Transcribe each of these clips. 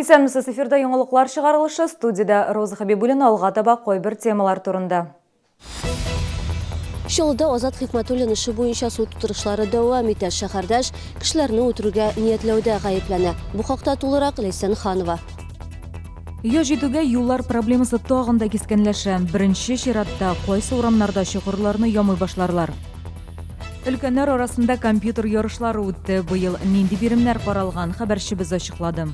Исәнмесез, эфирда яңалыклар чыгарылышы, студиядә Роза Хәбибуллина алга таба кайбер темалар турында. Чаллыда Азат Хикмәтуллин эше буенча суд утырышлары дәвам итә. Шәһәрдәш кешеләрне үтерүгә ниятләүдә гаепләнә. Бу хакта тулырак Ләйсән Ханова. Яз җитүгә юллар проблемасы тагын да кискенләшә. Беренче чиратта, кайсы урамнарда чокырларны ямый башларлар? Өлкәннәр арасында компьютер ярышлары үтте. Быел нинди биремнәр каралган, хәбәрчебез ачыклады.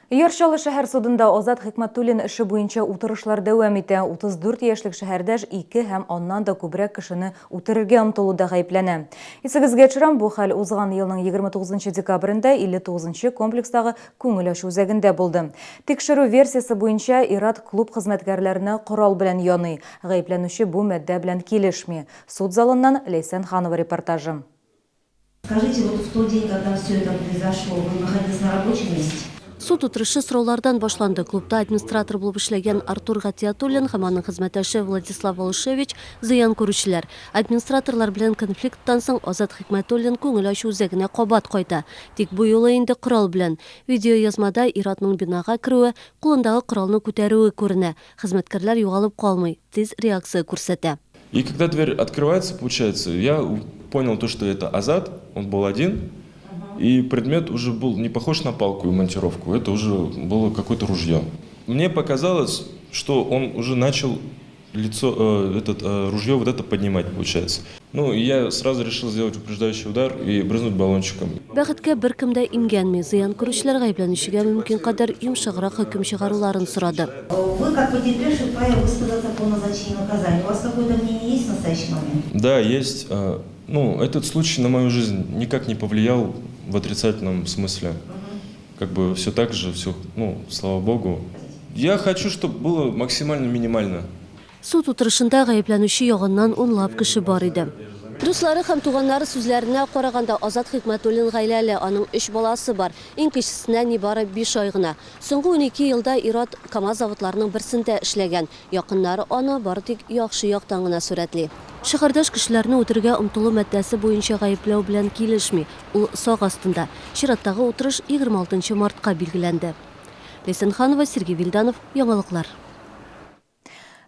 Яр Чаллы шәһәр судында Азат Хикмәтуллин эше буенча утырышлар дәвам итә. 34 яшьлек шәһәрдәш ике һәм аннан да күбрәк кешене үтерергә омтылуда гаепләнә. Исегезгә төшерәм, бу хәл узган елның 29 декабрендә 59 нчы комплекстагы күңел ачу үзәгендә булды. Тикшерү версиясе буенча, ир-ат клуб хезмәткәрләренә корал белән яный. Гаепләнүче бу маддә белән килешми. Суд залыннан Ләйсән Ханова репортажы. Скажите, вот в тот день, когда все это произошло, вы находились на рабочем месте? Суд утырышы сораулардан башланды. Клубта администратор булып эшләгән Артур Гатиятуллин һәм аның хезмәттәше Владислав Волошевич зыян күрүчеләр. Администраторлар белән конфликттан соң Азат Хикмәтуллин күңел ачу үзәгенә кабат кайта. Тик бу юлы инде корал белән. Видеоязмада ир-атның бинага керүе, кулындагы коралны күтәрүе күренә. Хезмәткәрләр югалып калмый, тиз реакция күрсәтә. И когда дверь открывается, получается, я понял то, что это Азат, он был один, и предмет уже был не похож на палку и монтировку, это уже было какое-то ружье. Мне показалось, что он уже начал лицо, э, этот, э, ружье вот это поднимать, получается. Ну, и я сразу решил сделать упреждающий удар и брызнуть баллончиком. Бәхеткә, беркем дә имгәнми. Зыян күрүчеләр гаепләнүчегә мөмкин кадәр йомшаграк хөкем чыгаруларын сорады. Вы, как потерпевший, вправе высказаться по назначению наказания. У вас какое-то мнение есть в настоящий момент? Да, есть. Ну, этот случай на мою жизнь никак не повлиял в отрицательном смысле. Как бы все так же, все, ну, слава богу. Я хочу, чтобы было максимально минимально. Суд утырышында гаепләнүче ягыннан унлап кеше бар иде. Дуслары һәм туганнары сүзләренә караганда, Азат Хикмәтуллин гаиләле, аның өч баласы бар, иң кечесенә нибары биш ай гына. Соңгы унике елда ир-ат КАМАЗ заводларының берсендә эшләгән. Якыннары аны бары тик яхшы яктан гына сурәтли. Шәһәрдәш кешеләрне үтерергә омтылу маддәсе буенча гаепләү белән килешми, ул сак астында. Чираттагы утырыш 26 нчы мартка билгеләнде. Ләйсән Ханова, Сергей Вильданов, Яңалыклар.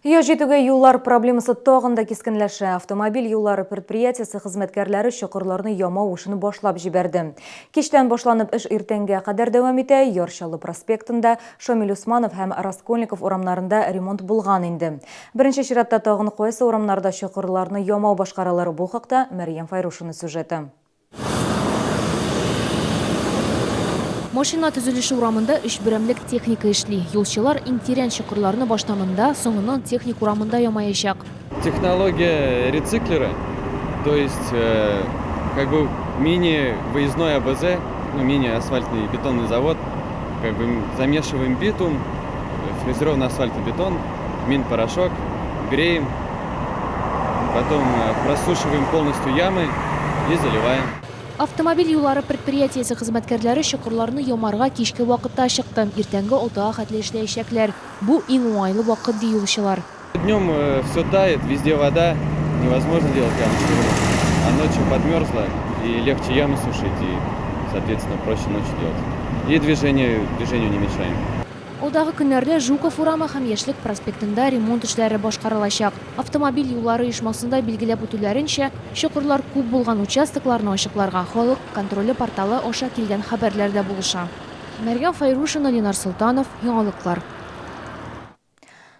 Яз җитүгә юллар проблемасы тагын да кискенләшә. Автомобиль юллары предприятиесе хезмәткәрләре чокырларны ямау эшен башлап җибәрде. Кичтән башланып эш иртәнгә кадәр дәвам итә. Яр Чаллы проспектында, Шамил Усманов һәм Раскольников урамнарында ремонт булган инде. Беренче чиратта тагын кайсы урамнарда чокырларны ямау башкарылыр, бу хакта Мәрьям Файрушина сюжеты. Машина төзелеше урамында өч берәмлек техника эшли. Юлчылар иң тирән чокырларны башта монда, соңыннан Техник урамында ямаячак. Технология рециклера, то есть как бы мини-выездной АБЗ, ну, мини-асфальтный бетонный завод, как бы замешиваем битум, фрезерованный асфальтный бетон, мин-порошок, греем, потом просушиваем полностью ямы и заливаем. Автомобиль юллары предприятиесе хезмәткәрләре чокырларны ямарга кичке вакытта чыкты. Иртәнге алтыга хәтле эшләячәкләр. Бу иң уңайлы вакыт, ди юлчылар. Днем все тает, везде вода, невозможно делать ямы. А ночью подмерзла, и легче ямы сушить, и, соответственно, проще ночью делать. И движение, движению не мешаем. Алдагы көннәрдә Жуков урамы һәм Яшьлек проспектында ремонт эшләре башкарылачак. Автомобиль юллары оешмасында билгеләп үтүләренчә, чокырлар күп булган участокларны ачыкларга Халык контроле порталы аша килгән хәбәрләр дә булыша. Мәрьям Фәйрушина, Ленар Солтанов, Яңалыклар.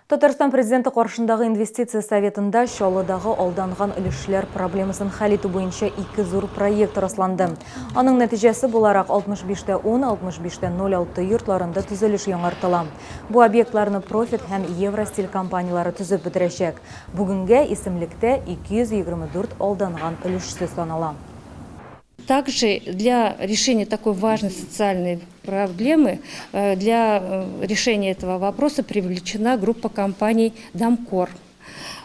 Татарстан Президенты каршындагы Инвестиция советында Чаллыдагы алданган өлешчеләр проблемасын хәл итү буенча ике зур проект расланды. Аның нәтиҗәсе буларак 65 тә 10, 65 тә 06 йортларында төзелеш яңартыла. Бу объектларны Профит һәм Евростиль компанияләре төзеп бетерәчәк. Бүгенгә исемлектә 224 алданган өлешче санала. Также для решения такой важной социальной проблемы, э, для э, решения этого вопроса привлечена группа компаний «Домкор».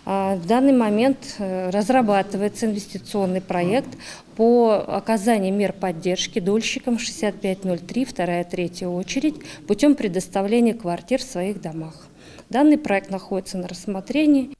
А, в данный момент э, разрабатывается инвестиционный проект по оказанию мер поддержки дольщикам 6503, вторая, третья очередь, путем предоставления квартир в своих домах. Данный проект находится на рассмотрении.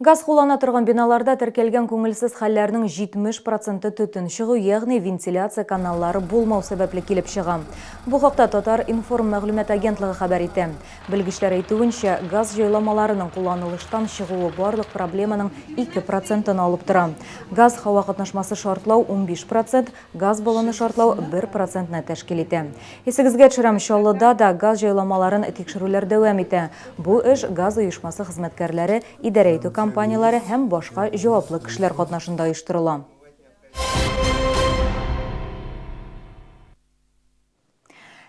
Газ куллана торган биналарда теркәлгән күңелсез хәлләрнең 70 проценты төтен чыгу, ягъни вентиляция каналлары булмау сәбәпле килеп чыга. Бу хакта Татар-информ мәгълүмат агентлыгы хәбәр итә. Белгечләр әйтүенчә, газ җайламаларының кулланылыштан чыгуы барлык проблеманың 2 процентын алып тора. Газ-һава катнашмасы шартлау 15 процент, Газ баллоны шартлау бер процентны тәшкил итә. Исегезгә төшерәм, Чаллыда да газ җайламаларын тикшерүләр дәвам итә. Бу эш газ оешмасы хезмәткәрләре, идарә итү компанияләре һәм башка җаваплы кешеләр катнашында оештырыла.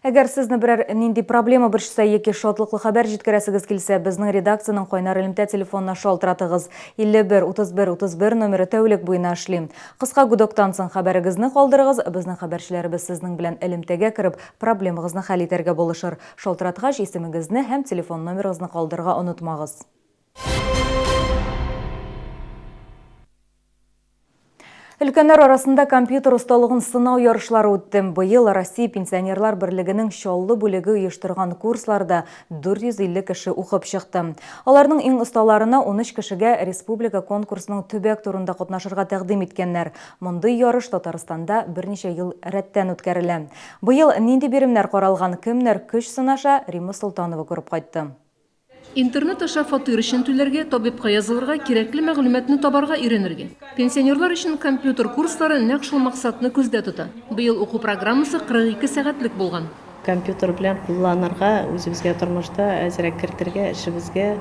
Әгәр сезне берәр нинди проблема борчыса яки шатлыклы хәбәр җиткерәсегез килсә, безнең редакциянең кайнар элемтә телефонына шалтыратыгыз. 51 31 31 номеры тәүлек буена эшли. Кыска гудоктан соң хәбәрегезне калдырыгыз, безнең хәбәрчеләребез сезнең белән элемтәгә кереп, проблемагызны хәл итәргә булышыр. Шалтыраткач, исемегезне һәм телефон номерыгызны калдырырга онытмагыз. Өлкәннәр арасында компьютер осталыгын сынау ярышлары үтте. Быел Россия пенсионерлар берлегенең Чаллы бүлеге оештырган курсларда 450 кеше укып чыкты. Аларның иң осталарына 13 кешегә республика конкурсының төбәк турында катнашырга тәкъдим иткәннәр. Мондый ярыш Татарстанда берничә ел рәттән үткәрелә. Быел нинди биремнәр каралган, кемнәр көч сынаша, Римма Солтанова күреп кайтты. Интернет аша фатир өчен түләргә, табибка язылырга, кирәкле мәгълүматны табарга өйрәнергә. Пенсионерлар өчен компьютер курслары нәкъ шул максатны күздә тота. Быел уку программасы 42 сәгатьлек булган. Компьютер белән кулланырга, үзебезгә тормышта әзрәк кертергә, эшебезгә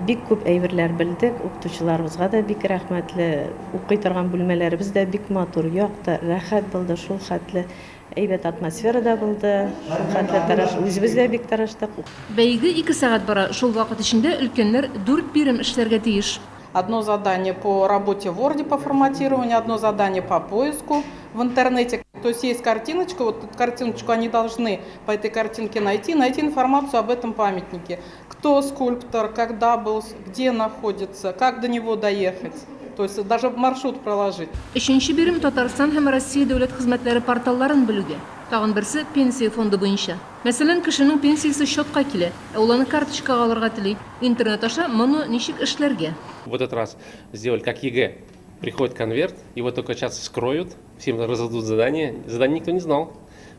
бик күп әйберләр белдек. Укытучыларыбызга да бик рәхмәтле. Укый торган бүлмәләребез дә бик матур, якты, рәхәт булды, шул хәтле Әйбәт атмосфера да булды, шул хәтле тырыш, үзебез дә бик тырыштык. Бәйге ике сәгать бара, шул вакыт эчендә өлкәннәр дүрт бирем эшләргә тиеш. Одно задание по работе в Word по форматированию, одно задание по поиску в интернете. То есть есть картиночка, вот эту картиночку они должны по этой картинке найти, найти информацию об этом памятнике. Кто скульптор, когда был, где находится, как до него доехать. То есть даже маршрут проложить. Өченче бирем Татарстан һәм Россия дәүләт хезмәтләре порталларын белүгә. Тагын берсе, пенсия фонды буенча. Мәсәлән, кешенең пенсиясе счетка килә, ә ул аны карточкага алырга тели. Интернет аша моны ничек эшләргә? В этот раз сделали как ЕГЭ. Приходит конверт, его только сейчас вскроют, всем раздадут задание. Задание никто не знал.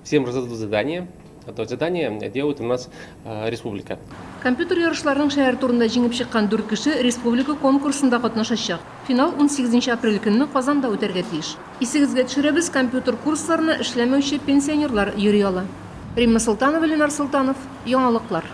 Всем раздадут задание. То есть задание делает у нас республика. Компьютер ярышларының шәһәр турында җиңеп чыккан дүрт кеше республика конкурсында катнашачак. Финал унсигезенче апрель көнне Казанда үтәргә тиеш. Исегезгә төшерәбез, компьютер курсларына эшләмәүче пенсионерлар йөри ала. Римма Солтанова, Ленар Солтанов, Яңалыклар.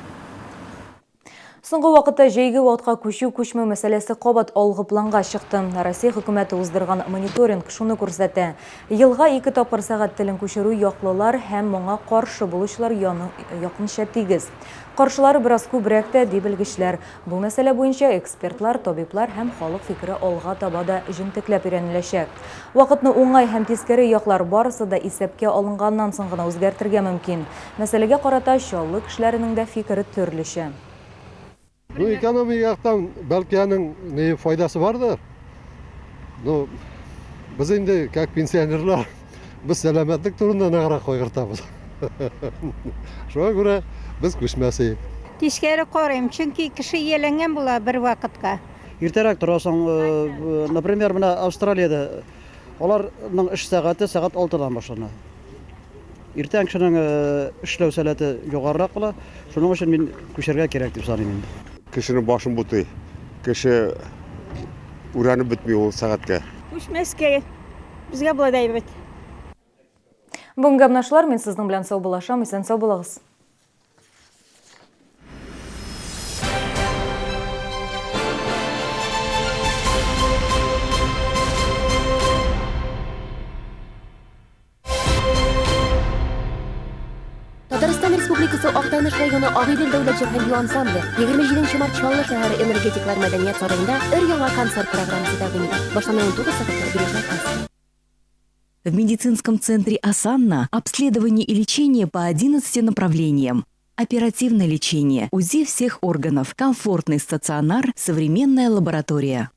Соңгы вакытта җәйге вакытка күчү-күчмәү мәсьәләсе кабат алгы планга чыкты. Россия хөкүмәте уздырган мониторинг шуны күрсәтә. Елга ике тапкыр сәгать телен күчерү яклылар һәм моңа каршы булучылар якынча тигез. Каршылары бераз күбрәк тә, ди белгечләр. Бу мәсьәлә буенча экспертлар, табиблар һәм халык фикере алга таба да җентекләп өйрәнеләчәк. Вакытны уңай һәм тискәре яклар барысы да исәпкә алынганнан соң гына үзгәртергә мөмкин. Мәсьәләгә карата Чаллы кешеләренең дә фикере төрлечә. Ну, экономик яктан бәлки аның ни файдасы бардыр. Ну, без инде как пенсионерлар, без сәламәтлек турында ныграк кайгыртабыз. Шуңа күрә без күчмәс идек. Тискәре карыйм, чөнки кеше ияләнгән була бер вакытка. Иртәрәк торасың, например, менә Австралиядә аларның эш сәгате сәгать алтыдан башлана. Иртән кешенең эшләү сәләте югарырак була. Шуның өчен мин күчәргә кирәк дип саныйм инде. Кешенең башын бутый. Кеше үрәнеп бетми ул сәгатькә. Күчмәскә. Безгә болай да әйбәт. Бүгенгә менә шулар. Мин сезнең белән саубуллашам. Исән-сау булыгыз. Татарстан Республикасы Актаныш районы Агыйдел дәүләт җыр һәм бию ансамбле 27 март Чаллы шәһәре Энергетиклар мәдәният сараенда өр-яңа концерт программасы тәкъдим итә. Башлану 19 сәгатьтә, билетлар кассада. В медицинском центре «Осанна» обследование и лечение по 11 направлениям. Оперативное лечение, УЗИ всех органов, комфортный стационар, современная лаборатория.